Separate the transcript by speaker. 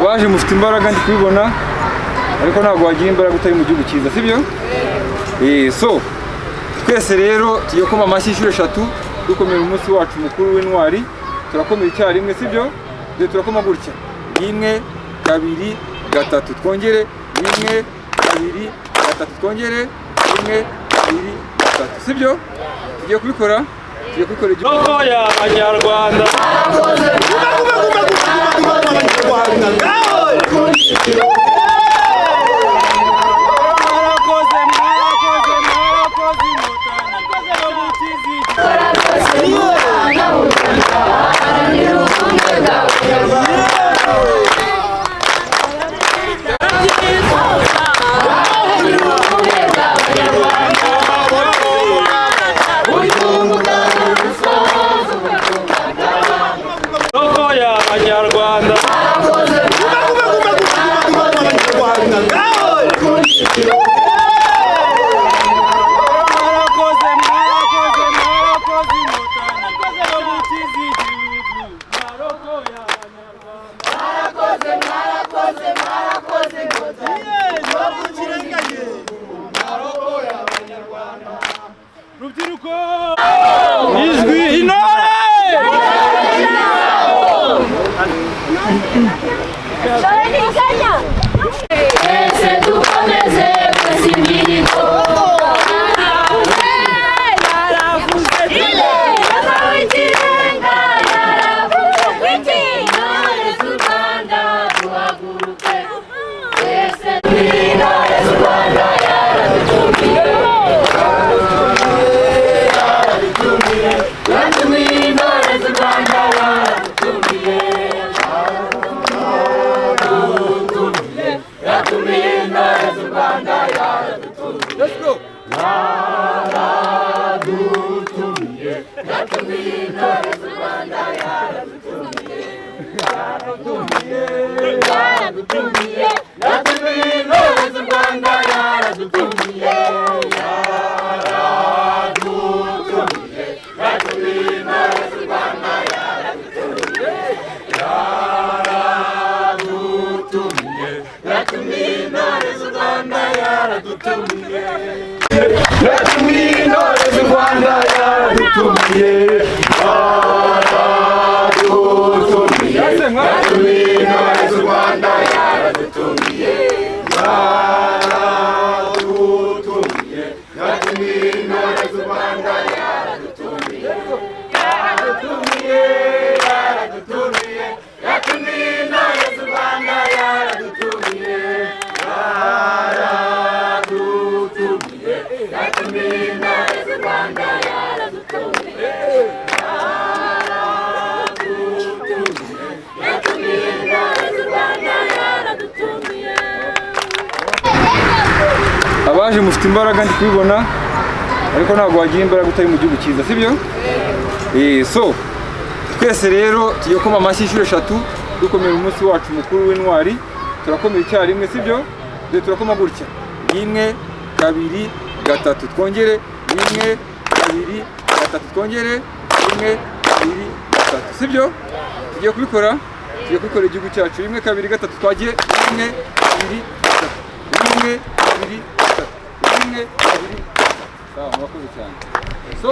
Speaker 1: Abaje mufite imbaraga, ndi kubibona, ariko ntabwo wagira imbaraga utari mu gihugu cyiza, sibyo? So twese rero tugiye koma amashyi inshuro eshatu dukomera umunsi wacu mukuru w'intwari. Turakomera icyarimwe, sibyo? Dore turakoma gutya: rimwe, kabiri, gatatu. Twongere: rimwe, kabiri, gatatu. Twongere: rimwe, kabiri, gatatu. Sibyo? Tugiye kubikora, tugiye kubikora igihugu.
Speaker 2: Maboko y'Abanyarwanda.
Speaker 3: Guma guma guma guma guma guma, Abanyarwanda ngaho!
Speaker 2: Mwarakoze, mwarakoze, mwarakoze Inkotanyi zo gukiza igihugu. Maboko y'Abanyarwanda.
Speaker 3: Guma guma guma guma guma guma, Abanyarwanda ngaho!
Speaker 2: Mwarakoze, mwarakoze, mwarakoze Inkotanyi zo gukiza igihugu. Maboko y'Abanyarwanda. Rubyiruko, ijwi intore.
Speaker 4: Twese dukomeze kwesa imihigo. Yaravuze, yaravuze, intore z'u Rwanda duhaguruke twese, intore z'u Rwanda yaradutumiye, yatumiye intore z'u Rwanda yaradutumiye, yatumiye intore z'u Rwanda yaradutumiye.
Speaker 1: Let's go.
Speaker 4: Yaradutumiye, yatumiye intore z'u Rwanda yaradutumiye, yaradutumiye, yatumiye intore z'u Rwanda yaradutumiye, yaradutumiye, yatumiye intore z'u Rwanda yaradutumiye.
Speaker 1: Yatumiye intore z'u Rwanda yaradutumiye, yaradutumiye, yatumiye intore z'u Rwanda yaradutumiye, yaradutumiye, yatumiye intore z'u Rwanda yaradutumiye, yaradutumiye, yaradutumiye, yatumiye intore z'u Rwanda yaradutumiye, yaradutumiye,
Speaker 4: yatumiye intore z'u Rwanda yaradutumiye, yatumiye intore z'u Rwanda yaradutumiye.
Speaker 1: Abaje mufite imbaraga, ndi kubibona, ariko ntabwo wagira imbaraga utari mu gihugu cyiza, sibyo? So twese rero tugiye koma amashyi inshuro eshatu dukomera umunsi wacu mukuru w'intwari. Turakomera icyarimwe, sibyo? Dore turakoma gutya: rimwe, kabiri, gatatu. Twongere: rimwe, kabiri, gatatu. Twongere: rimwe, kabiri, gatatu. Sibyo? Tugiye kubikora, tugiye kubikora igihugu cyacu. Rimwe, kabiri, gatatu. Twagiye: rimwe, kabiri, gatatu. Rimwe, kabiri, gatatu. Rimwe, kabiri, gatatu. Sawa, murakoze cyane. So